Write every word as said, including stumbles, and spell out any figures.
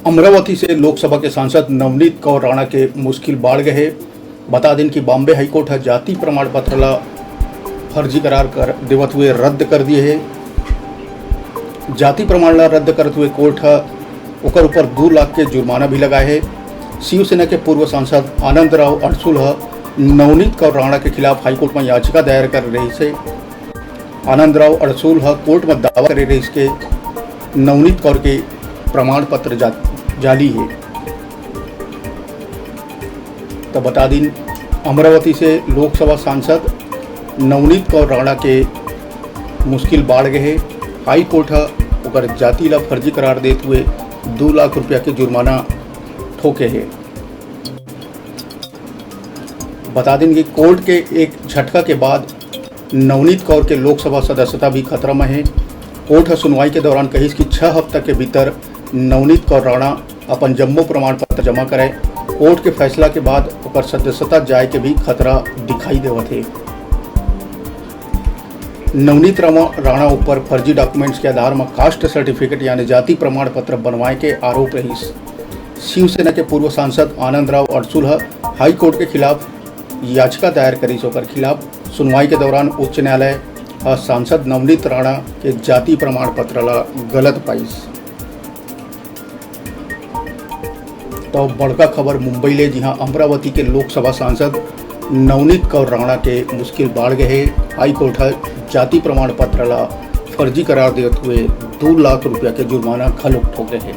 अमरावती से लोकसभा के सांसद नवनीत कौर राणा के मुश्किल बाढ़ गए हे। बता दिन कि बॉम्बे हाईकोर्ट ह जाति प्रमाण पत्र ला फर्जी करार कर देवत हुए रद्द कर दिए हे। जाति प्रमाण ला रद्द करत हुए कोर्ट ह ओकर ऊपर दो लाख के जुर्माना भी लगाए हे। शिवसेना के पूर्व सांसद आनंद राव अड़सुल ह नवनीत कौर राणा के खिलाफ हाईकोर्ट में याचिका दायर कर रहिस हे। आनंद राव अड़सुल ह कोर्ट में दावा करे रहिस के नवनीत कौर के प्रमाण पत्र जा-, जाली हे। तो बता दिन, अमरावती से लोकसभा सांसद नवनीत कौर राणा के मुश्किल बाढ़ गए हे। हाई कोर्ट ह ओकर जाति ला फर्जी करार देत हुए दो लाख रुपया के जुर्माना ठोके हे। बता दिन कि कोर्ट के एक झटका के बाद नवनीत कौर के लोकसभा सदस्यता भी खतरा में हे। कोर्ट ह सुनवाई के दौरान कहिस कि छह हफ्ता के भीतर नवनीत कौर राणा अपन जम्मो प्रमाण पत्र जमा करे। कोर्ट के फैसला के बाद ओकर सदस्यता जाए के भी खतरा दिखाई देवत हे। नवनीत रामा-, राणा ऊपर फर्जी डॉक्यूमेंट्स के आधार म कास्ट सर्टिफिकेट यानी जाति प्रमाण पत्र बनवाए के आरोप रहिस। शिवसेना के पूर्व सांसद आनंद राव अड़सुल ह हाई कोर्ट के खिलाफ याचिका दायर करिस। ओकर खिलाफ सुनवाई के दौरान उच्च न्यायालय ह सांसद नवनीत राणा के जाति प्रमाण पत्र ला गलत पाइस। तो बड़का खबर मुंबई ले, जिहां अमरावती के लोकसभा सांसद नवनीत कौर राणा के मुश्किल बाढ़ गए हे। हाई कोर्ट ह जाति प्रमाण पत्र ला फर्जी करार देत हुए दो लाख रुपया के जुर्माना घलोक ठोके हे।